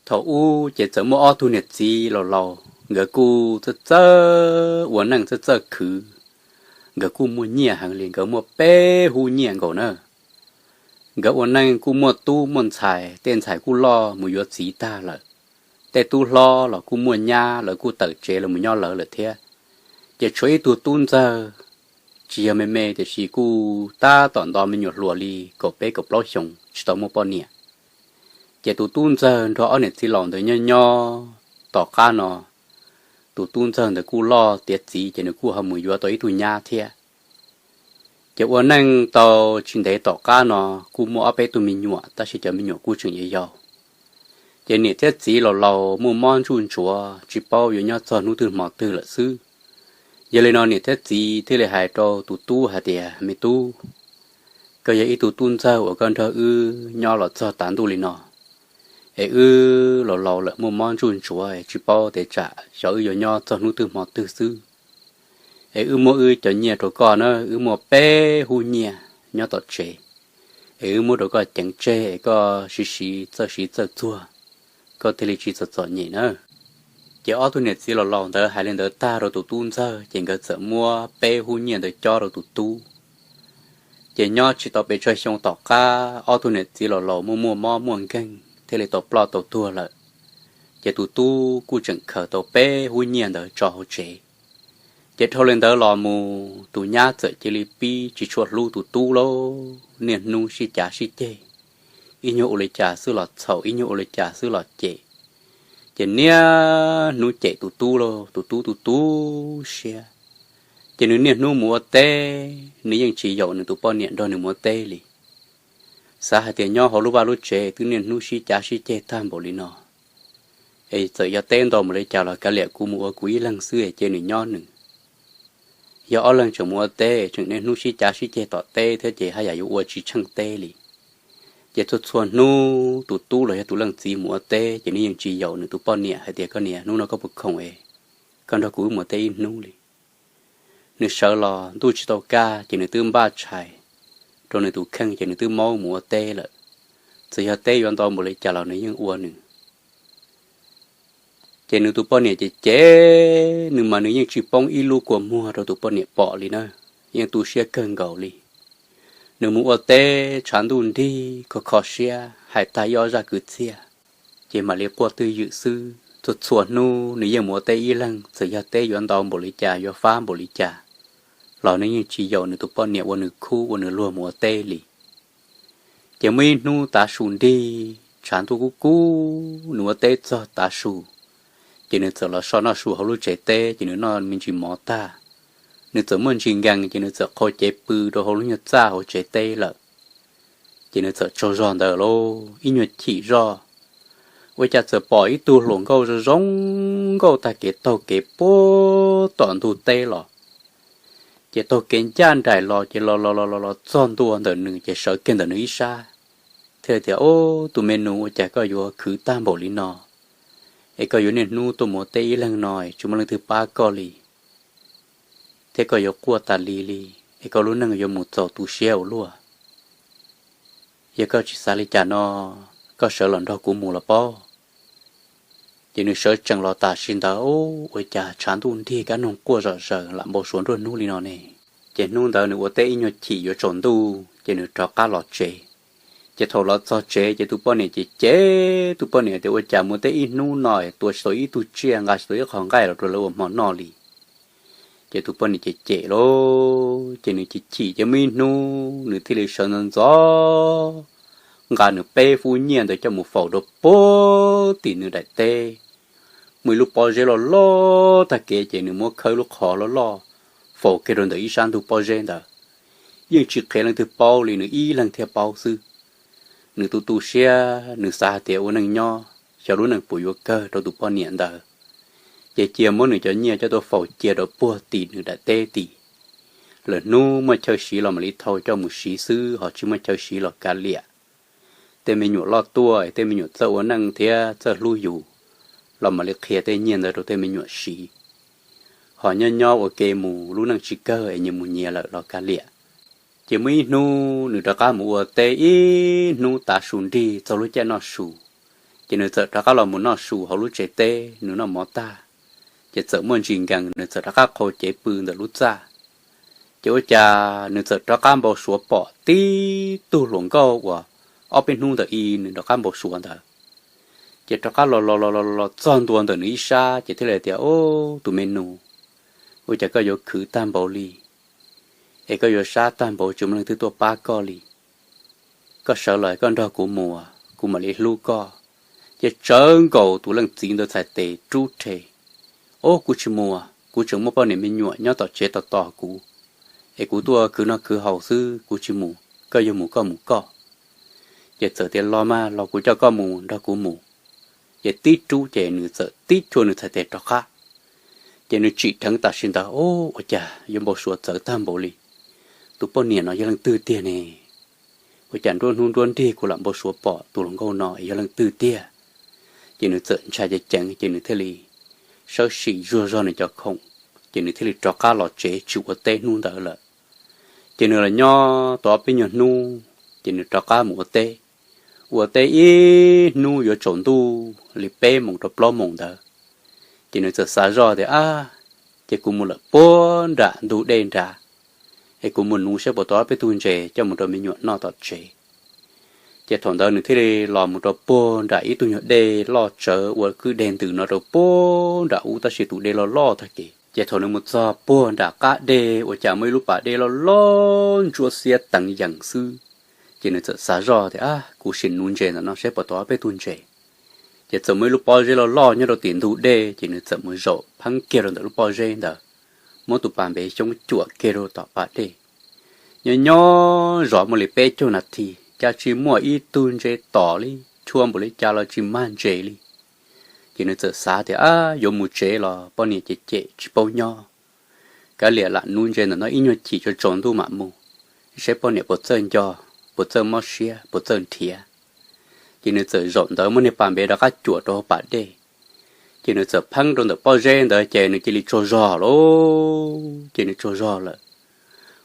Thaum ub ces txawm muaj ob tug niam txiv laus laus, nkawd kuj txawj txawj ua neej txawj txawj khwv. Nkawd kuj muaj nyiaj heev li, nkawd muaj peb hub nyiaj nkaus na. Nkawd ua neej kuj muaj tub muaj ntxhais, tej ntxhais kuj loj mus yuav txiv tag lawm. Tej tub hlob los kuj muaj nyab, lawv kuj tawm tsev los mus nyob lawv lawm thiab. Ces tshuav ib tug tub ntxawg, tsis yog me me tiam sis kuj tab tom nto me nyuam hluas li kaum peb kaum plaub xyoos, tsis tau muaj poj niam. Ces tus tub ntxawg nrog ob niam txiv laus ntawd nyob nyob tom qab no, tus tub ntxawg ntawd kuj loj tiav txiv ces nws kuj ho mus yuav tau ib tug nyab thiab. Ces ua neej tau tsis ntev tom qab no kuj muaj ob peb tug me nyuam, tab sis cov me nyuam kuj tseem yau yau. Ces niam thiab txiv laus laus muaj mob ntsuj ntsuav tsis paub yuav nyob txog hnub twg hmo twg lawm xwb. Yog li no niam thiab txiv thiaj li hais rau tus tub hais tias, Me tub, koj yog ib tug tub ntxawg uas koj nrog wb nyob los txog tav ntuj li no, es wb laus laus lawm muaj mob ntsuj ntsuav es tsis paub tias tsam xyov wb yuav nyob txog hnub twg hmo twg xwb. Es wb muab wb cov nyiaj rau koj na, wb muaj peb hub nyiaj nyob tom tsev, es wb muab rau koj ceev tseg es koj siv siv txawj siv txawj txuag, koj thiaj li tsis txom txom nyem na. Ces ob tug niam txiv laus laus ntawd hais li ntawd tag rau tus tub ntxawg ces nkawd txawm muab peb hub nyiaj ntawd cob rau tus tub. Ces nyob tsis tau pes tsawg xyoo tom qab ob tug niam txiv laus laus muaj muaj mob muaj nkeeg thiaj li tau ploj tau tuag lawm. Ces tus tub kuj tseem khaws tau peb hub nyiaj ntawd tso hauv tsev. Ces dhau li ntawd los mus tus nyab txawm cia li pib tsis tshua hlub tus tub lauj, niaj hnub sib cav sib ceg, ib nyuag ua li cas xwb los txhaum, ib nyuag ua li cas xwb los cem. Ces niaj hnub cem tus tub lauj, tus tub tu tu siab. Ces nws niaj hnub mus ua teb, nws yeej tsis yaum nws tus poj niam nrog nws mus ua teb li. Xav hais tias nyob hauv lub vaj lub tsev twb niaj hnub sib cav sib ceg tag npaum li no, es txawm yog teb ntau npaum li cas los kav liam kuv mus ua kuv ib leeg xwb es cia nws nyob nws. Yog ob leeg tseem mus ua teb tseem niaj hnub sib cav sib ceg tom teb thiab ces haj yam yuav ua tsis tsheej teb li. Ces txhua txhua hnub tus tub los yog tus leej txiv mus ua teb ces nws yeej tsis yaum nws tus poj niam hais tias, Koj niam, hnub no koj puas khoom es koj nrog kuv wb mus ua teb ib hnub li? Nws sawv los ntuj tsis tau kaj ces nws twb npaj tshais rau nws tus kheej ces nws twb maub mus ua teb lawm. Txawm yog teb yuav ntau npaum li cas los nws yeej ua nws. Ces nws tus poj niam ces cem nws mas nws yeej tsis poob ib lub kua muag rau tus poj niam pom li na, yeej tu siab kawg nkaus li. Nws mus ua teb tshav ntuj nrig kho kho siab hais tag ib ob zaj kwv txhiaj, ces mam li quaj twj ywm xwb. Txhua txhua hnub nws yeej mus ua teb ib leeg, txawm yog teb yuav ntau npaum li cas yuav fab npaum li cas los nws yeej tsis yaum nws tus poj niam ua nws khub ua nws luag mus ua teb li. Ces muaj ib hnub tav su nrig tshav ntuj kub kub, nws ua teb txog tav su, ces nws txawm los so noj su hauv lub tsev teb ces nws noj me ntsis mov tag, nws txawm muaj ntsis nkees ces nws txawm qhau cev pw rau hauv lub nyuag txaj hauv tsev teb lawm. Ces nws txawm tsaug zog ntawd lauj, ib nyuag chim zoj, ua cas txawm pom ib tug hluas nkauj zoo zoo nkauj tag kev taug kev puag tom ntug teb los. Ces taug kev ncaj nraim los ces los los los los los txog ntua ntawm nws ces sawv kiag ntawm nws ib sab, thiaj tias, Ub, tus me nus, ua cas koj yuav khwv tag npaum li no, es koj yuav niaj hnub tuaj mus ua teb ib leeg no es tsis muaj leej twg pab koj li, thiab koj yuav quaj tas li li, es koj lub neej yuav mus txaus tu siab ua luaj. Yog koj tsis xav li cas no, koj sawv los nrog kuv mus los pob. Ces nws sawv tsees los tam sim ntawd, ua cas tshav ntuj nrig kab noog quaj zom zaws lam npau suav nruab hnub li no ne. Ces hnub ntawd nws ua teb ib nyuag chim yuav tsaus ntuj ces nws rov qab los tsev. Ces thaum los txog tsev ces tus poj niam ces cem, tus poj niam tias, Ua cas mus ua teb ib hnub no tua tsis tau ib tug tsiaj, nqa tsis tau ib qho nqaij los rau lawv ua hmo noj li? Ces tus poj niam ces cem lauj, ces nws chim chim ces muaj ib hnub nws thiaj li sawv ntxov ntxov nqa nws peb hub nyiaj ntawd coj mus faus rau puag tim nws daim teb. Muaj ib lub pob zeb loj loj tag kev ces nws muab khawb lub qhov loj loj faus kiag rau ntawm ib sab ntug pob zeb ntawd. Yeej tsis qhia leej twg paub li, nws ib leeg thiaj paub xwb. Nws tu tu siab, nws xav hais tias ua neej nyob xyov lub neej puas yuav kawg rau tus poj niam ntawd, ces cia muab nws cov nyiaj coj tuaj faus cia rau puag tim nws daim teb tim. Lwm hnub muaj chaw siv los mam li thau coj mus siv xwb, ho tsis muaj chaw siv los kav liam. Tej me nyuam loj tuaj, tej me nyuam txawj ua neej thiab txawj hlub yus, los mam li qhia tej nyiaj ntawd rau tej me nyuam siv. Ho nyob nyob ua ke mus, lub neej tsis kawg es nyias mus nyias lawm los kav liam. Ces muaj ib hnub nws rov qab mus ua teb ib hnub tav su nrig txog lub caij noj su, Ces nws txawm rov qab los mus noj su hauv lub tsev teb, nws noj mov tag, ces txawm muaj ntsis nkees, nws txawm rov qab qhau cev pw ntawm lub txaj. Ces ua cas nws txawm rov qab npau suav pom tib tug hluas nkauj uas ob peb hnub ntawm i nws rov qab npau suav ntawd. Ces rov qab los los los los los txog ntua ntawm nws ib sab ces thiaj li tias, Ub, tus me nus, ua cas koj yuav khwv tag npaum li, es koj yuav sab tag npaum tsis muaj leej twg tuaj pab koj li? Koj sawv los koj nrog kuv mus, kuv mam li hlub koj. Ces tsawv nkaus tus leej txiv ntawd txhais tes rub rhe, Ub, kuv tsis mus, kuv tseem muaj poj niam me nyuam nyob tom tsev tos tos kuv, es kuv tuaj khwv noj khwv haus xwb, kuv tsis mus, koj yuav mus koj mus koj. Ces txawm tias, Los mas los, kuv coj koj mus, nrog kuv mus. Ces tib rub ces nws txawm tib rua nws txhais tes rov qab. Ces nws tsim dheev tam sim ntawd, Ub, ua cas yuav npau suav txawv tag npaum li? Tus poj niam no yog leej twg tiag ne? Ua cas nruab hnub nruab nrig kuv lam npau suav pom tus hluas nkauj no yog leej twg tiag? Ces nws txawm ntshai ceev ceev ces nws thiaj li sawb sim zuag zog nws cov khoom, ces nws thiaj li rov qab los tsev tsis ua teb hnub ntawd lawm. Ces nws los nyob tau ob peb nyuag hnub ces nws rov qab mus ua teb. Ua teb ib hnub yuav tsaus ntuj li peb moos rau plaub moos ntawd, ces nws txawm xav zoj tias, Ab, ces kuv mus lawm puag nram ntug dej nrad, es kuv mus nuv saib puas tau ob peb tug ntses coj mus rau me nyuam noj tom tsev. Ces thaum ntawd nws thiaj li los mus rau puag nram ib tug nyuag dej loj tsawv ua kwj deg ntws no rau puag nram ub tab sis tus dej loj loj tag kev. Ces thaum nws mus txog puag nram qab dej ua cas muaj ib lub pas dej loj loj ntsuab xiab teev yees xwb. Ces nws txawm xav zoj tias, Ab, kuv sim nuv ntses ntawm no saib puas tau ob peb tug ntses. Ces txawm muaj ib lub pob zeb loj loj nyob rau tim ntug dej ces nws txawm mus zaum pheeb kiag rau ntawm lub pob zeb ntawd, muab tus pas npev xyoob cuam kiag rau tom pas dej. Nyob nyob zov muaj li peb caug nas this cas tsis muaj ib tug ntses tom li, chua npaum li cas los tsis mag ntses li. Ces nws txawm xav tias, Ab, yuav mus tsev los poj niam cem cem tsis paub nyob, kav liam lam nuv ntses ntawm no ib nyuag chim tsaus tsaus ntuj mam mus, saib poj niam puas txawj nco, puas txawj mob siab, puas txawj nrhiav. Ces nws txawm zaum ntawd muab niag pas npev rov qab cuam rau hauv pas dej. Ces nws txawm pheeb rau ntawm pob zeb ntawd ces nws cia li tsaug zog lawm. Ces nws tsaug zog lawm,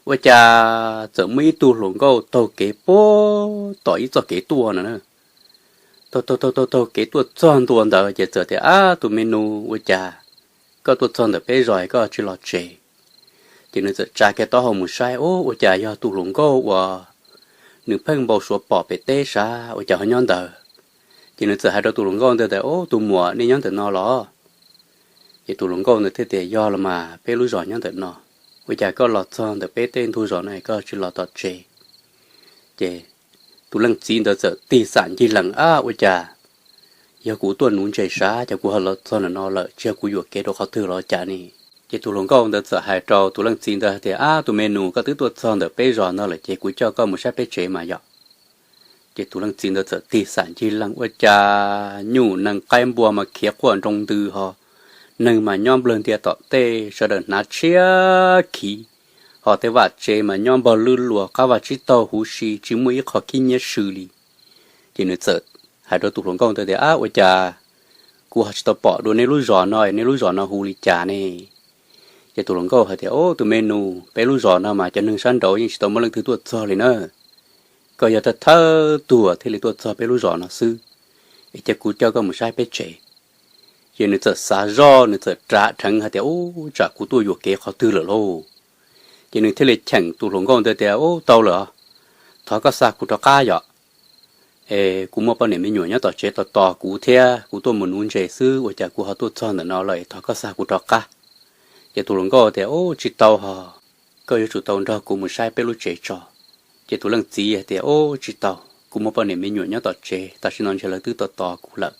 ua cas txawm muaj ib tug hluas nkauj taug kev puag tom ib txoj kev tuaj no na. Taug taug taug taug taug kev tuaj txog ntua ntawd ces txawm tias, Ab, tus me nus, ua cas koj tuaj txog ntawm peb zos koj tsis los tsev? Ces nws txawm tsa kiag taub hau mus saib, Ub, ua cas yog tus hluas nkauj uas nws pheej npau suav pom pem teb sav ua cas ho nyob ntawd? Ces nws txawm hais rau tus hluas nkauj ntawd tias, Ub, tus muam, nej nyob ntawm no los? Ces tus hluas nkauj ntawd thiaj tias, Yog los mas, peb lub zos nyob ntawm no, ua cas koj los txog ntawm peb tej ntug zos no koj tsis los tom tsev? Ces tus leej txiv ntawd txawm tig xam ncig lees, Ab, ua cas yog kuv tuaj nuv ntses sav ces kuv ho los txog ntawm no lawm, tsis yog kuv yuam kev rau qhov twg los cas ne? Ces tus hluas nkauj ntawd txawm hais rau tus leej txiv ntawd hais tias, Ab, tus me nus, koj twb tuaj txog ntawm peb zos no lawm ces kuv coj koj mus saib peb tsev mas yom. Ces tus leej txiv ntawd txawm tig xam ncig lees, ua cas nyuj nees qaib npua mas khiav quaj nroo ntws ho, neeg mas nyob nplawg ntias tom tej, sawv daws hnav tshiab khiv, ho tej vaj tsev mas nyob npog lwb luas, qab vaj tsib taug huv si, tsis muaj ib qho khib nyiab sw li. Ces nws txawm hais rau tus hluas nkauj ntawd tias, Ab, ua cas kuv ho tsis tau pom dua nej lub zos no, nej lub zos no hu li cas ne? Ces tus hluas nkauj hais tias, Ub, tus me nus, peb lub zos no mas cov neeg sab nraud yeej tsis tau muaj leej twg tuaj txog li na. Koj yog thawj thawj tug thiaj li tuaj txog peb lub zos no xwb, es cia kuv coj koj mus saib peb tsev. Ces nws txawm xav zoj, nws txawm rav dheev hais tias, Ub, tsam kuv tuaj yuam kev qhov twg lawm lauj. Ces nws thiaj li cheem tus hluas nkauj ntawd tias, Ub, tau lawm, thov koj xa kuv rov qab yom. Es kuv muaj poj niam me nyuam nyob tom tsev tos tos kuv thiab, kuv tuaj mus nuv ntses xwb ua cas kuv ho tuaj txog ntawm no lawm, thov koj xa kuv rov qab. Ces tus hluas nkauj tias, Ub, tsis tau ho, koj yuav tsum tau nrog kuv mus saib peb lub tsev tso. Ces tus leej txiv hais tias, Ub, tsis tau, kuv muaj poj niam me nyuam nyob tom tsev, tam sim no ntshe lawv twb tos tos kuv lawm,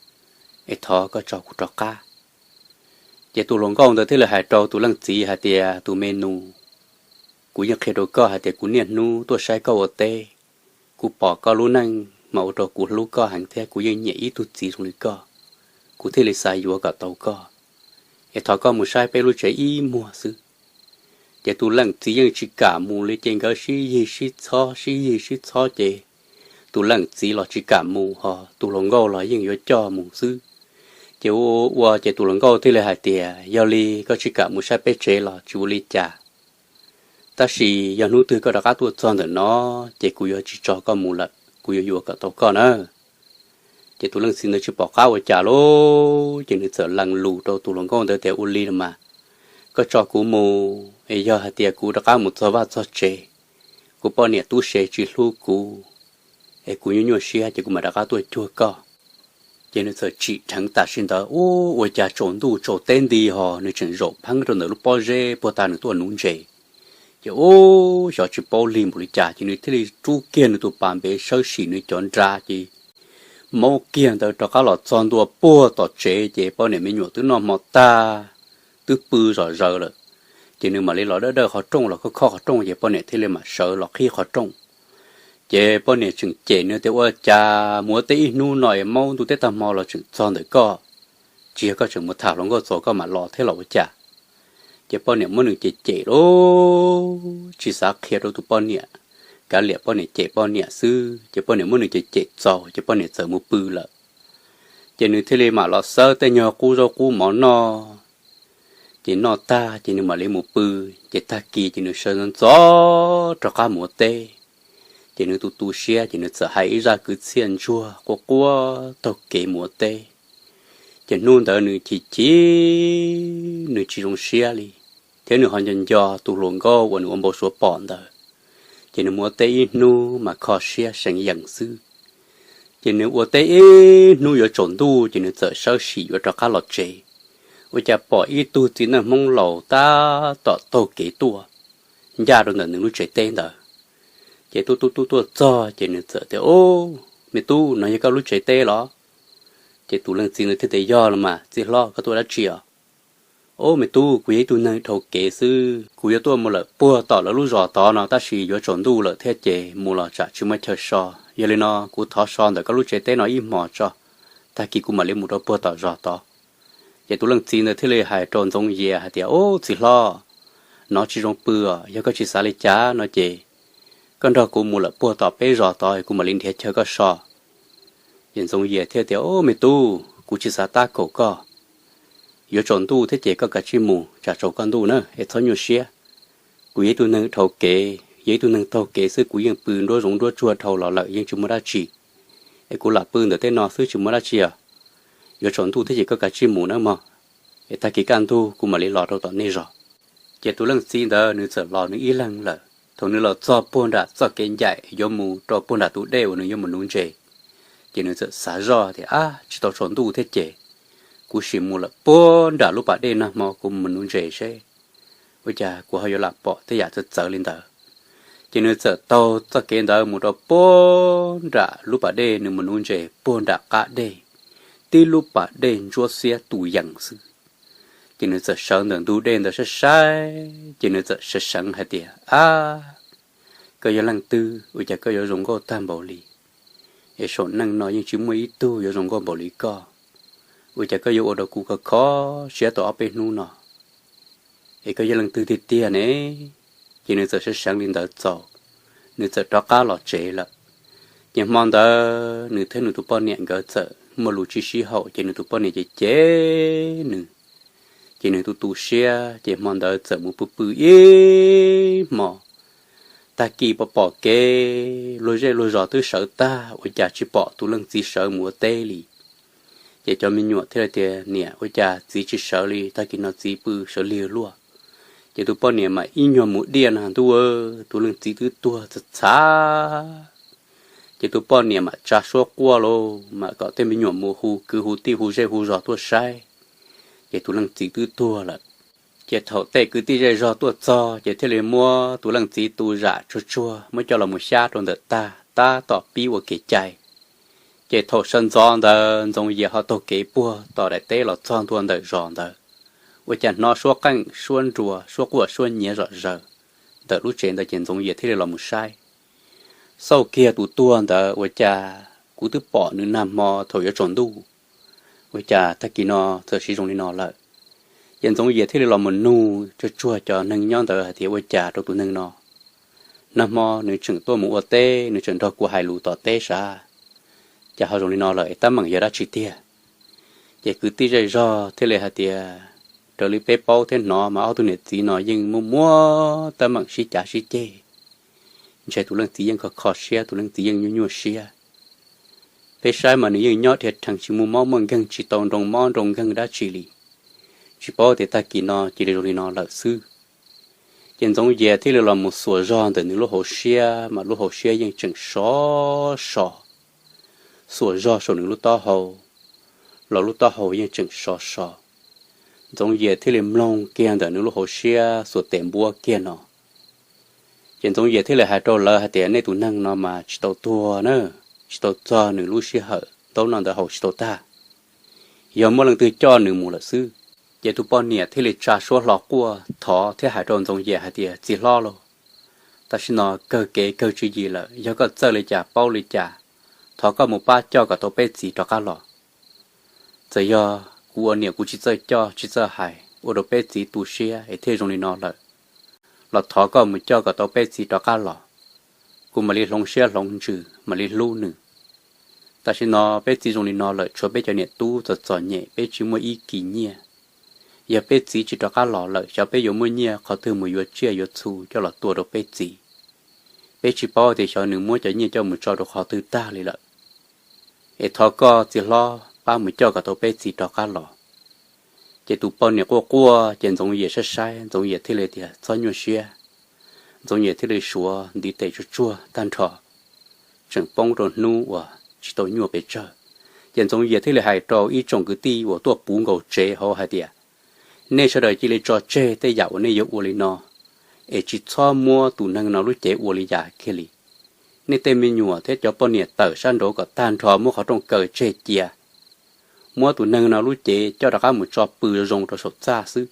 es thov koj tso kuv rov qab. Ces tus hluas nkauj ntawd thiaj li hais rau tus leej txiv hais tias, Tus me nus, kuv yeej qhia rau koj hais tias kuv niaj hnub tuaj saib koj ua teb, kuv pom koj lub neej mas ua rau kuv hlub koj heev thiab kuv yeej nyiam ib tug txiv zoo li koj, kuv thiaj li xav yuav kom tau koj. Es thov koj mus saib peb lub tsev ib muag xwb. Ces tus leej txiv yeej tsis kam mus li, ces nkawd sib yig sib txhob sib yig sib txhob ces tus leej txiv los tsis kam mus, ho tus hluas nkauj los yeej yuav coj mus xwb. Ces ua ua ces tus hluas nkauj thiaj li hais tias, Yog li koj tsis kam mus saib peb tsev los tsis ua li cas, tab sis yog hnub twg koj rov qab tuaj txog ntawm no ces kuv yuav tsis tso koj mus lawm, kuv yuav yuav kom tau koj na. Ces tus leej txiv ntawd tsis pom qab ua cas lauj, ces nws txawm lees lus rau tus hluas nkauj ntawd tias, Ua li los mas, koj tso kuv mus es yog hais tias kuv rov qab mus txog vaj txog tsev, kuv poj niam tub se tsis hlub kuv, es kuv nyuaj nyuaj siab ces kuv mam rov qab tuaj cuag koj. Ces nws txawm tsim dheev tam sim ntawd, ua cas tsaus ntuj tsaus teb nti ho nws tseem zaum pheeb rau ntawm lub pob zeb puag ta nws tuaj nuv ntses. Ces ub, xyov tsis paub lig npaum li cas ces nws thiaj li rub kiag nws tus pas npev sawb sim nws cov nra ces maub kiag ntawd rov qab los txog ntua puag tom tsev ces poj niam me nyuam twb noj hmo tag, twb pw zom zaws lawm. Ces nws mam li los dawj dawj qhov rooj los khob khob qhov rooj ces poj niam thiaj li mam sawv los qhib qhov rooj. Ces poj niam tseem cem nws tias, Ua cas mus ua teb ib hnub no es maub ntuj teb tag hmo los tseem txog ntawm koj? Tsis yog koj tseem mus tham hluas nkauj txaus koj mam los thiab los ua cas? Ces poj niam muab nws cem cem lauj, tsis xav qhia rau tus poj niam, kav liam poj niam cem poj niam xwb ces poj niam muab nws cem cem txaus ces poj niam txawm mus pw lawm. Ces nws thiaj li mam los xawb tej nyuag qub zaub qub mov noj. Ces noj tag ces nws mam li mus pw. Ces tag kis ces nws sawv ntxov ntxov rov qab mus ua teb. Ces nws tu tu siab ces nws txawm hais ib zaj kwv txhiaj ntsuag quaj quaj taug kev mus ua teb. Ces hnub ntawd nws chim chim, nws tsis zoo siab li, thiab nws ho nco nco tus hluas nkauj uas nws ua npau suav pom ntawd. Ces nws mus ua teb ib hnub mas kho siab seev yeem xwb. Ces nws ua teb ib hnub yuav tsaus ntuj ces nws txawm sawb sim yuav rov qab los tsev, ua cas pom ib tug txiv neej Hmoob laus tab tom taug kev tuaj ncaj rau ntawm nws lub tsev teb ntawd. Ces tuaj tuaj tuaj tuaj txog ces nws txawm tias, Ub, me tub, no yog koj lub tsev teb los? Ces tus leej txiv ntawd thiaj tias, Yog los mas, txiv hlob, koj tuaj dab tsi os? Ub, me tub, kuv yog ib tug neeg dhau kev xwb, kuv yuav tuaj mus lawm puag tom lawv lub zos tod no tab sis yuav tsaus ntuj lawm thiab ces mus los tsam tsis muaj chaw so. Yog li no kuv thov so ntawm koj lub tsev teb no ib hmos tso, tag kis kuv mam li mus rau puag tom zos tod. Ces tus leej txiv ntawd thiaj li hais rau Ntxoov Yias hais tias, Ub, txiv hlob, no tsis zoo pw os, yog koj tsis xav li cas no ces koj nrog kuv mus lawm puag tom peb zos tod kuv mam li nrhiav chaw koj so. Ces Ntxoov Yias thiaj tias, Ub, me tub, kuv tsis xav tab kaum koj, yuav tsaus ntuj thiab ces koj kav tsij mus tsam tsaus koj ntuj na, es txhob nyuaj siab. Kuv yog ib tug neeg dhau kev, yog ib tug neeg taug kev xwb kuv yeej pw nruab zoov nruab tsuag dhau los lawm yeej tsis muaj dab tsi, es kuv lam pw ntawm tej no xwb tsis muaj dab tsi os. Yuav tsaus ntuj thiab ces koj kav tsij mus nawb mog, es tag kis kaj ntug kuv mam li los rau tom nej zos. Ces tus leej txiv ntawd nws txawm los nws ib leeg lawm. Thaum nws los txog puag nram txoj kev ncaim yuav mus rau puag nram tus dej uas nws yuav mus nuv ntses, ces nws txawm xav zoj tias, Ab, tsis tau tsaus ntuj thiab ces kuv sim mus lawm puag nram lub pas dej nag hmo kuv mus nuv ntses seb ua cas kuv ho yuav lam pom tej yam txawv txawv li ntawd. Ces nws txawm taug txoj kev ntawd mus rau puag nram lub pas dej nws mus nuv ntses puag nram qab dej, tib lub pas dej ntsuab xiab tu yees xwb. Ces nws txawm sawv ntawm ntug dej ntawd saib saib ces nws txawm seev seev hais tias, Ab, koj yog leej twg ua cas koj yuav zoo nkauj tag npaum li? Es saum neej no yeej tsis muaj ib tug yuav zoo nkauj npaum li koj. Ua cas koj yuav ua rau kuv kho kho siab tau ob peb hnub no? Es koj yog leej twg tiag tiag ne? Ces nws txawm seev seev li ntawd txaus, nws txawm rov qab los tsev lawm. Ces hmo ntawd nws thiab nws tus poj niam nkawd txawm muaj lus tsis sib haum ces nws tus poj niam cem cem nws, ces nws tu tu siab ces hmo ntawd txawm mus pw pw ib hmo. Tag kis pom pom kev luag zej luag zos twb sawv tag ua cas tsis pom tus leej txiv sawv mus ua teb li. Ces cov me nyuam thiaj li tias, Niam, ua cas txiv tsis sawv li, tag kis no txiv pw sawv lig luaj? Ces tus poj niam mam ib nyuag mus diaj no ntuj, tus leej txiv twb tuag txhav txhav. Ces tus poj niam mam tsa suab quaj lauj, mam kom tej me nyuam mus hu kwv hu tij hu zej hu zos tuaj saib, ces tus leej txiv twb tuag lawm. Ces thaum tej kwv tij zej zog tuaj txog ces thiaj li muab tus leej txiv tu zam tsuag tsuag muab coj los mus xyab rau ntawm tag tab tom pib ua kev cai. Ces thaum sawv ntxov ntawd Ntxoov Yias ho taug kev puag tom daim teb los txog ntua ntawm zos ntawd, ua cas hnov suab qeej suab nruas suab quaj suab nyiav zom zaws ntawm lub tsev ntawd ces Ntxoov Yias thiaj li los mus saib. Xauj kiag tus tuag ntawd ua cas kuv twb pom nws nag hmo thaum yuav tsaus ntuj, ua cas tag kis no txawm siv zoo li no lawm. Ces Ntxoov Yias thiaj li los mus nug tsuag tsuag cov neeg nyob ntawd hais tias, Ua cas rau tus neeg no, nag hmo nws tseem tuaj mus ua teb, nws tseem nrog kuv hais lus tom teb sav, cas ho zoo li no lawm es tab meem yog dab tsi tiag? Ces kwv tij zej zog thiaj li hais tias, Raws li peb paub thiab hnov mas ob tug niam txiv no yeej muaj muab tab meem sib cav sib ceg, ntshe tus leej txiv yeej kho kho siab, tus leej txiv yeej nyuaj nyuaj siab. Peb saib mas nws yeej nyob dhia rhees tsis muaj mob muaj nkeeg, tsis tau nroo mob nroo nkeeg dab tsi li. Tsis paub tias tag kis no cia li zoo li no lawm xwb. Ces Ntxoov Yias thiaj li los mus xuas zog ntawm nws lub hauv siab mas lub hauv siab yeej tseem sov so. Xuas zog saum nws lub taub hau los lub taub hau yeej tseem sov so. Ntxoov Yias thiaj li mloog kiag ntawm nws lub hauv siab xuas tes npuab kiag no. Ces Ntxoov Yias thiaj li hais rau lawv hais tias, nej tus neeg no mas tsis tau tuag na, tsis tau txog nws lub sij hawm ntaub no ntawd haus tsis tau tag, yog muaj leej twg coj nws mus lawm xwb. Ces tus poj niam thiaj li tsa suab hlo quaj thov thiab hais rau Ntxoov Yias hais tias, txiv hlob lauj, tam sim no kawg kev kawg tswv yim lawm, yog koj txawj li cas paub li cas, thov koj mus pab coj kom tau peb txiv rov qab los. Txawm yog kuv ua niam kuv tsis txawj coj tsis txawj hais ua rau peb txiv tu siab es thiaj zoo li no lawm, los thov koj mus coj kom tau peb txiv rov qab los, kuv mam li hloov siab hloov ntsws mam li hlub nws. Tam sim no peb txiv zoo li no lawm, tshuav peb cov niam tub txom txom nyem peb tsis muaj ib kis nyiaj. Yog peb txiv tsis rov qab los lawm xyov peb yuav muaj nyiaj qhov twg mus yuav tsiaj yuav txhu coj los tua rau peb txiv. Peb tsis paub tias xyov nws muab cov nyiaj coj mus tso rau qhov twg tag li lawm. Es thov koj txiv hlob pab mus coj kom tau peb txiv rov qab los. Ces tus poj niam quaj quaj ces Ntxoov Yias saib saib, Ntxoov Yias thiaj li tias, txhob nyuaj siab. Ntxoov Yias thiaj li suav ntiv tes tsuag tsuag tag nrho, tseem poob rau hnub uas tsis tau nyuaj pes tsawg. Ces Ntxoov Yias thiaj li hais rau ib tsoom kwv tij uas tuaj puv nkaus tsev hauv hais tias, nej sawv daws cia li tso tseg tej yam uas nej yuav ua li no, es tsis txhob muab tus neeg no lub cev ua li yam kiag li. Nej tej me nyuam thiab cov poj niam tawm sab nraud kom tag nrho, muab qhov rooj kaw tseg cia, muab tus neeg no lub cev coj rov qab mus tso pw zoo rau saum txaj xwb.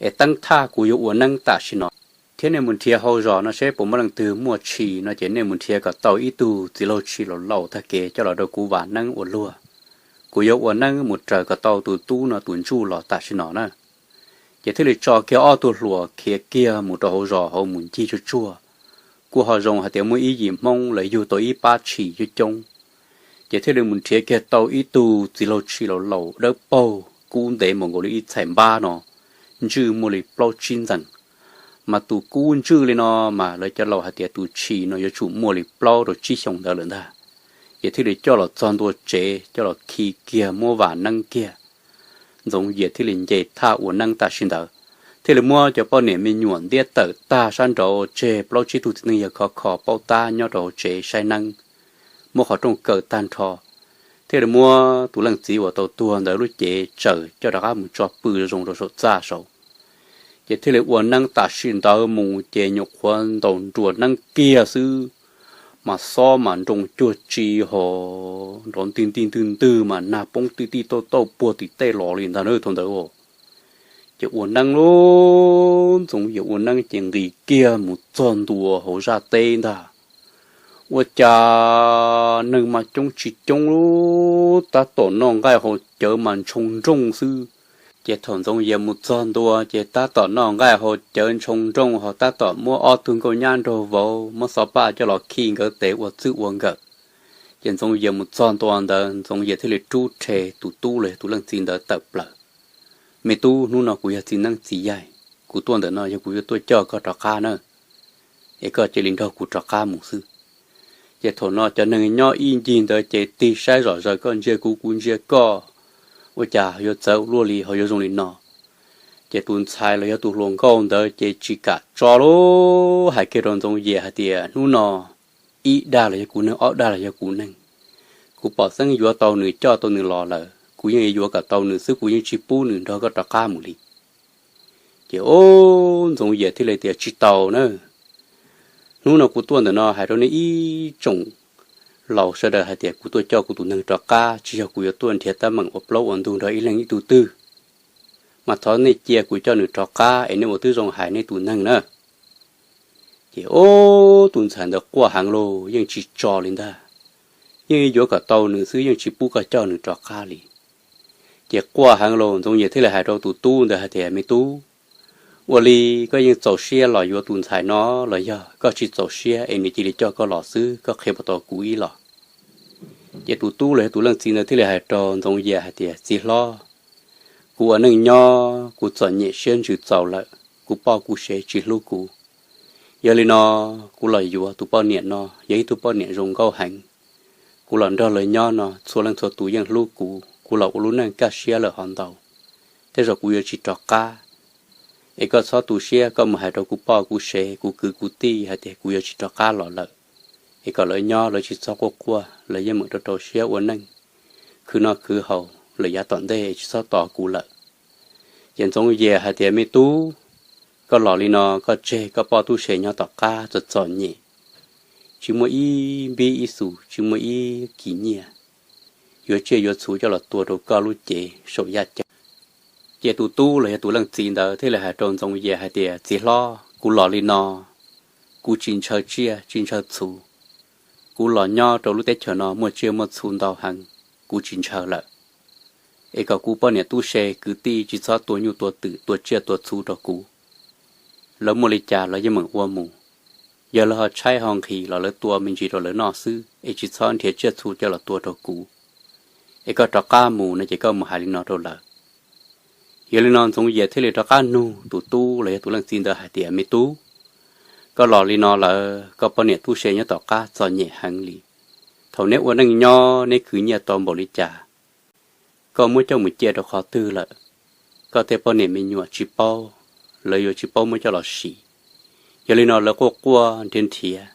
Es teeb thaj kuv yuav ua neeb tam sim no, thiab nej mus nrhiav hauv zos no seb puas muaj leej twg muaj tshis no ces nej mus nrhiav kom tau ib tug txiv laug tshis laus laus tag kev coj los rau kuv vam neeb ua luag. Kuv yuav ua neeb mus raws kom tau tus tub no tus ntsuj los tam sim no na. Ces thiaj li tso kiag ob tug hluas khiav kiag mus rau hauv zos hauv mus ncig tsuag tsuag. Kuj ho zoo hais tias muaj ib yim Hmoob lawv yug tau ib pab tshis coob coob, ces thiaj li mus nrhiav kiag tau ib tug txiv laug tshis laus laus dawb paug kub ntev npaum nkaus li ib txhais npab no, ntswj muaj li plaub tsib ntxees. Mas tus kub ntswj li no mas lawv cov laus hais tias tus tshis no yuav tsum muaj li plaub rau tsib xyoos ntawd lawm ntag. Ces thiaj li coj los txog ntua tsev coj los khi kiag muab vam neeb kiag. Ntxoov Yias thiaj li nce thaj ua neeb tam sim ntawd, thiaj li muab cov poj niam me nyuam ntiab tawm tag sab nraud tseg plaub tsib tug txiv neej yawg khov kho paub tab nyob rau hauv tsev saib neeb, muab qhov rooj kaw tag nrho, thiaj li muab tus leej txiv uas tau tuag ntawd lub cev tsaws coj rov qab mus tso pw zoo rau saum txaj saud. Ces thiaj li ua neeb tam sim ntawd mus ces nyuam qhuav ntaus nruas neeb kiag xwb, mas xob mas nroo cuag tsi ho nrov ntwg ntij ntwg ntwg mas nag poob tij tij tauj tauj puag tim tej los li ntag na thaum ntawd. Ces ua neeb lauj, Ntxoov Yias ua neeb ces nqis kiag mus txog ntua hauv zaj teb ntag. Ua cas neeg mas coob tsis coob lauj, tab tom noj nqaij haus cawv mas ntshoo nrooj xwb. Ces thaum Ntxoov Yias mus txog ntua ces tab tom noj nqaij haus cawv ntshoo nrooj ho tab tom muab ob tug nkauj nyab nraug vauv muab xov paj coj los khi nkawd tes ua txwj ua nkawm. Ces Ntxoov Yias mus txog ntua ntawd Ntxoov Yias thiaj li rub rhe tus tub los yog tus leej txiv ntawd tawm plaws. Me tub, hnub no kuv yog txiv neeb txiv yaig, kuv tuaj ntawm no yog kuv yuav tuaj coj koj rov qab na, es koj cia li nrog kuv rov qab mus xwb. Ces thaum no cov neeg nyob ib ncig ntawd ces tig saib zom zaws, koj ntsia kuv kuv ntsia koj, ua cas yuav txawv luaj li ho yuav zoo li no. Ces tus ntxhais los yog tus hluas nkauj ntawd ces tsis kam tso lauj, hais kiag rau Ntxoov Yias hais tias, hnub no ib dag los yog kuv neeg, ob dag los yog kuv neeg. Kuv pom xeeb yuav tau nws coj tau nws los lawm, kuv yeej yuav kom tau nws xwb, kuv yeej tsis pub nws nrog koj rov qab mus li. Ces o, Ntxoov Yias thiaj li tias, tsis tau na. Hnub no kuv tuaj ntawm no hais rau nej ib tsoom laus sawv daws hais tias kuv tuaj coj kuv tus neeg rov qab, tsis yog kuv yuav tuaj nrhiav teeb meem ua plaub ua ntug nrog ib leeg ib tug twg. Mas thov nej cia kuv coj nws rov qab es nej ua tib zoo hais nej tus neeg na. Ces o, tus ntxhais ntawd quaj heev lauj, yeej tsis tso li ntag. Yeej yuav kom tau nws xwb, yeej tsis pub koj coj nws rov qab li. Ces quaj heev lauj, Ntxoov Yias thiaj li hais rau tus tub ntawd hais tias, me tub, ua li koj yeej txaus siab los yuav tus ntxhais no los yog koj tsis txaus siab es nws cia li coj koj los xwb, koj qhia puas tau kuv ib los? Ces tus tub los yog tus leej txiv ntawd thiaj li hais rau Ntxoov Yias hais tias, txiv hlob, kuv ua neej nyob kuv txom nyem siab ntsws txaus lawm, kuv poj kuv sev tsis hlub kuv. Yog li no, kuv los yuav tus poj niam no, yog ib tug poj niam zoo nkauj heev. Kuv los nrog lawv nyob no txhua leej txhua tus yeej hlub kuv, kuv los ua lub neej kaj siab lawm hov ntau, tej zaum kuv yuav tsis rov qab. Es koj txhob tu siab, koj mus hais rau kuv poj kuv sev, kuv kwv kuv tij hais tias kuv yuav tsis rov qab los lawm. Es kom lawv nyob lawv tsis txhob quaj quaj, lawv yeej meem rau rau siab ua neej, khwv noj khwv haus lawm yav tom ntej es tsis txhob tos kuv lawm. Ces Ntxoov Yias hais tias, Me tub, koj los li no koj tseg koj poj tub se nyob tom qab txom txom nyem, tsis muaj ib npib ib xus, tsis muaj ib kis nyiaj yuav tsiaj yuav txhu coj los tua rau koj lub cev saum yaj ceeb. Ces tus tub los yog tus leej txiv ntawd thiaj li hais rau Ntxoov Yias hais tias, Txiv hlob, kuv los li no, kuv tsis ntshaw tsiaj tsis ntshaw txhu. Kuv los nyob rau lub teb chaws no muaj tsiaj muaj txhu ntau heev, kuv tsis ntshaw lawm. Es kom kuv poj niam tub se kwv tij tsis txhob tua nyuj tua twm tua tsiaj tua txhu rau kuv. Lawv muaj li cas lawv yeej meem ua mus. Yog lawv ho tshaib ho nqhis los lawv tua me ntsis rau lawv noj xwb, es tsis txhob nrhiav tsiaj txhu coj los tua rau kuv. Es koj rov qab mus no ces koj mus hais li no rau lawv. Yog li no Ntxoov Yias thiaj li rov qab nug tus tub los yog tus leej txiv ntawd hais tias, Me tub, koj los li no lawm koj poj niam tub se nyob tom qab txom nyem heev li. Thaum neb ua neej nyob neb khwv nyiaj tau npaum li cas, koj muab coj mus cia rau qhov twg lawm? Koj tej poj niam me nyuam tsis paub, lawv yuav tsis paub muab coj los siv. Yog li no lawv quaj quaj nrhiav nrhiav,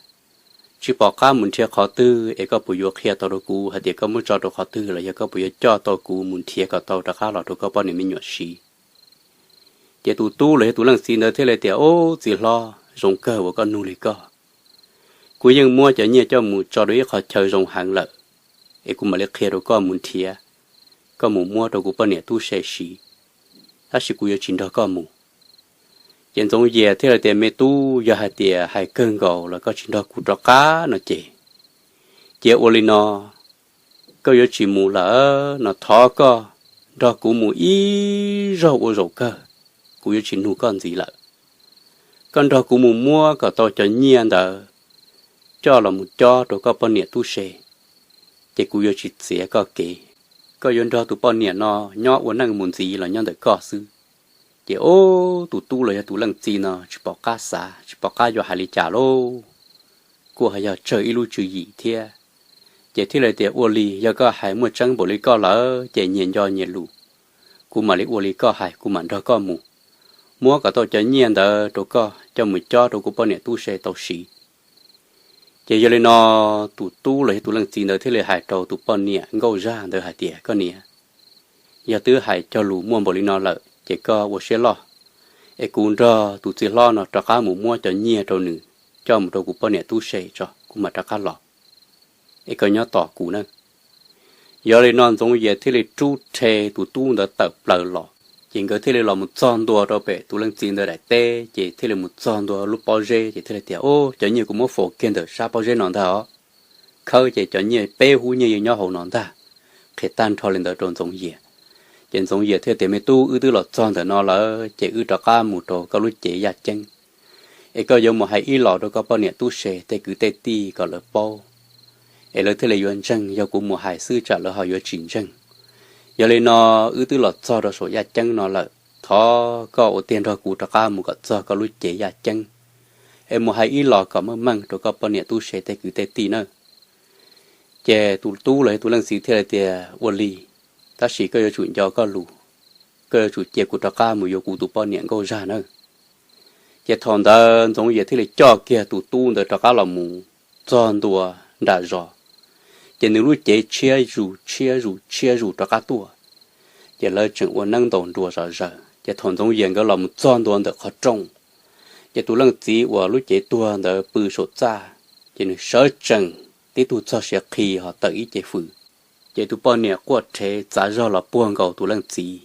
tsis pom qab mus nrhiav qhov twg, es koj puas yuav qhia tau rau kuv hais tias koj muab tso rau qhov twg los yog koj puas yuav coj tau kuv mus nrhiav kom tau rov qab los rau koj poj niam me nyuam siv? Ces tus tub los yog tus leej txiv ntawd thiaj li tias, Ub, txiv hlob, zoo kawg uas koj nug li koj. Kuv yeej muab cov nyiaj coj mus tso rau ib qhov chaw zoo heev lawm, es kuv mam li qhia rau koj mus nrhiav, koj mus muab rau kuv poj niam tub se siv, tab sis kuv yuav tsis nrog koj mus. Ces Ntxoov Yias thiaj li tias, Me tub, yog hais tias hais kawg nkaus los koj tsis nrog kuv rov qab no ces, cia ua li no, koj yuav tsis mus lawm no thov koj nrog kuv mus ib zaug ua zaum kawg, kuv yuav tsis nug koj ntxiv lawm. Koj nrog kuv mus muab kom tau cov nyiaj ntawd coj los mus cob rau koj poj niam tub se, ces kuv yuav tsis txiav koj kev. Koj yuav nrog tus poj niam no nyob ua neej mus ntxiv los nyob ntawm koj xwb. Ces ub, tus tub los yog tus leej txiv no tsis pom qab xav, tsis pom qab yuav hais li cas lauj, kuj ho yog tsawg ib lub tswv yim thiab. Ces thiaj li tias, Ua li, yog koj hais muaj tseeb npaum li koj lawm ces nyias nco nyias lus, kuv mam li ua li koj hais, kuv mam nrog koj mus, muab kom tau cov nyiaj ntawd rau koj coj mus cob rau kuv poj niam tub se tau siv. Ces yog li no tus tub los yog tus leej txiv ntawd thiaj li hais rau tus poj niam nkauj zaj ntawd hais tias, Koj niam, yog twb hais cog lus muaj npaum li no lawm ces koj ua siab loj, es kuv nrog tus txiv hlob no rov qab mus muab cov nyiaj rau nws coj mus rau kuv poj niam tub se tso kuv mam rov qab los, es koj nyob tos kuv na. Yog li no Ntxoov Yias thiaj li rub rhe tus tub ntawd tawm plaws los, ces nkawd thiaj li los mus txog ntua rau pem tus leej txiv ntawd daim teb, ces thiaj li mus txog ntua lub pob zeb, ces thiaj li tias, Ub, cov nyiaj kuv muab faus kiag ntawm sab pob zeb no ntag os. Khawb ces cov nyiaj peb hub nyiaj yeej nyob hauv no ntag. Qhia tag nrho li ntawd rau Ntxoov Yias. Ces Ntxoov Yias thiaj tias, Me tub, wb twb los txog ntawm no lawm ces wb rov qab mus rau koj lub cev yaj ceeb, es koj yuav mus hais ib los rau koj poj niam tub se tej kwv tej tij kom lawv paub, es lawv thiaj li yuav ntseeg. Yog kuv mus hais xwb tsam lawv ho yuav tsis ntseeg. Yog li no wb twb los txog rau saum yaj ceeb no lawm, thov koj ua tiag nrog kuv rov qab mus kom txog koj lub cev yaj ceeb, es mus hais ib los kom meej meej rau koj poj niam tub se tej kwv tej tij nawb. Ces tus tub los yog tus leej txiv thiaj li tias, Ua li, tab sis koj yuav tsum nco koj lus, koj yuav tsum cia kuv rov qab mus yuav kuv tus poj niam nkauj zaj nawb. Ces thaum ntawd Ntxoov Yias thiaj li coj kiag tus tub ntawd rov qab los mus txog ntua nram zos, ces nws lub cev tshiab zus tshiab zus tshiab zus rov qab tuaj. Ces lawv tseem ua neeb ntaus nruas zom zaws, ces thaum Ntxoov Yias nkawd los mus txog ntua ntawm qhov rooj, ces tus leej txiv uas lub cev tuag ntawd pw saum txaj, ces nws sawv tsees tib tug txog siav qhi ho tawm ib ce fws. Ces tus poj niam quaj rhev txav zog los puag nkaus tus leej txiv,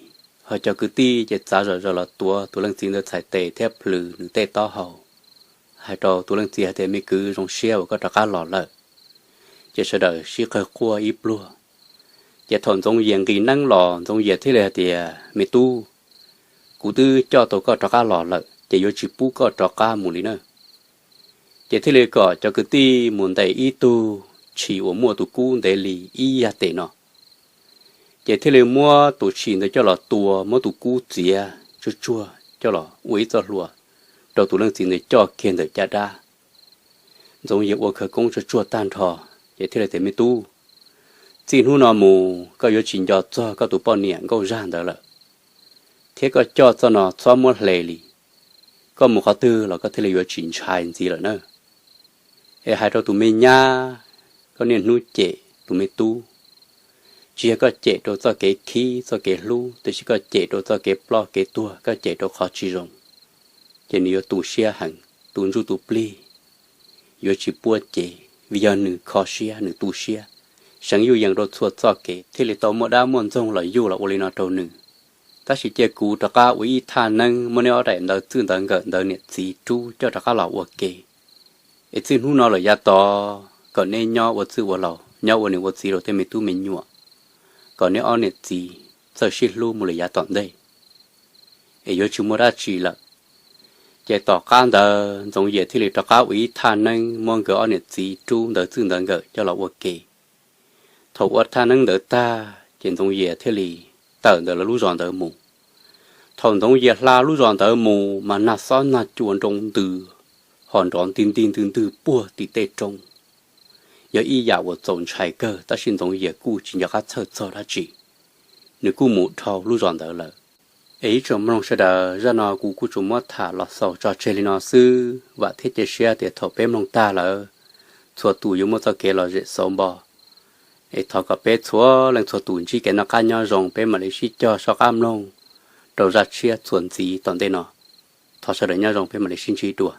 ho cov kwv tij ces txav zom zaws los tuav tus leej txiv ntawd txhais tes thiab plhws nws tej taub hau, hais rau tus leej txiv hais tias, Me kwv, zoo siab uas koj rov qab los lawm. Ces sawv daws sib qawg quaj ib pluag. Ces thaum Ntxoov Yias nqis neeb los Ntxoov Yias thiaj li hais tias, Me tub, kuv twb coj tau koj rov qab los lawm ces yuav tsis pub koj rov qab mus li na. Ces thiaj li kom cov kwv tij mus ntes ib tug tshis uas muaj tus kub ntev li ib yag tes no. Ces thiaj li muab tus tshis ntawd coj los tua, muab tus kub txiav tsuag tsuag coj los ua ib txoj hlua rau tus leej txiv ntawd coj kiag ntawm caj dab. Ntxoov Yias ua khawv koob tsuag tsuag tag nrho, ces thiaj li tias, Me tub, Txij hnub no mus koj yuav tsis nco txog koj tus poj niam nkauj zaj ntawd lawm, thiab koj coj txoj no txhob muab hle li. Koj mus qhov twg los koj thiaj li yuav tsis ntshai ntxiv lawm na. Es hais rau tus me nyab, koj niaj hnub cem tus me tub, tsis yog koj cem rau txoj kev khib txoj kev hlub, tiam sis koj cem rau txoj kev ploj kev tuag, koj cem rau qhov tsis zoo, ces nws yuav tu siab heev, tus ntsuj tus plig yuav tsis puab cev, vim yog nws kho siab nws tu siab, seev yuj yees rau txhua txoj kev thiaj li tau muaj dab muaj ntxoog los yuj los ua li no rau nws. Tab sis cia kuv rov qab ua ib thaj neeb muab neb ob daim ntawv txwj ntawv nkawm ntawv niam txiv rub coj rov qab los ua ke. Es txij hnub no lawm yav tod kom neb nyob ua txwj ua laus, nyob ua niam ua txiv rau tej me tub me nyuam, kom neb ob niam txiv txawj sib hlub mus lawm yav tom ntej, es yuav tsis muaj dab tsi lawm. Ces tom qab ntawd Ntxoov Yias thiaj li rov qab ua ib thaj neeb muab nkawd ob niam txiv rub ntawv txwj ntawv nkawm coj los ua ke. Thaum ua thaj neeb ntawd tag ces Ntxoov Yias thiaj li tawm ntawm lawv lub zos ntawd mus. Thaum Ntxoov Yias hla lub zos ntawd mus mas nag xob nag cua nroo ntws, ho nrov nti nti ntwg ntwg puag tim tej roob. Yog ib yam uas txaus ntshai kawg, tab sis Ntxoov Yias kuj tsis nco qab txhawj txog dab tsi, nws kuj mus dhau lub zos ntawd lawm. Es ib tsoom mloog sawv daws, zaj no kuv kuj tsuas muab tham los xaus tso tseg li no xwb, vam thiab cia siab tias thaum peb mloog tag lawm, txhua tus yuav muaj txoj kev lom zem xauv npo. Es thov kom peb txhua leej txhua tus ntsib kev noj qab nyob zoo, peb mam li sib cog soj qab mloog rau zaj tshiab txuas ntxiv tom ntej no. Thov sawv daws nyob zoo, peb mam li sib ntsib dua.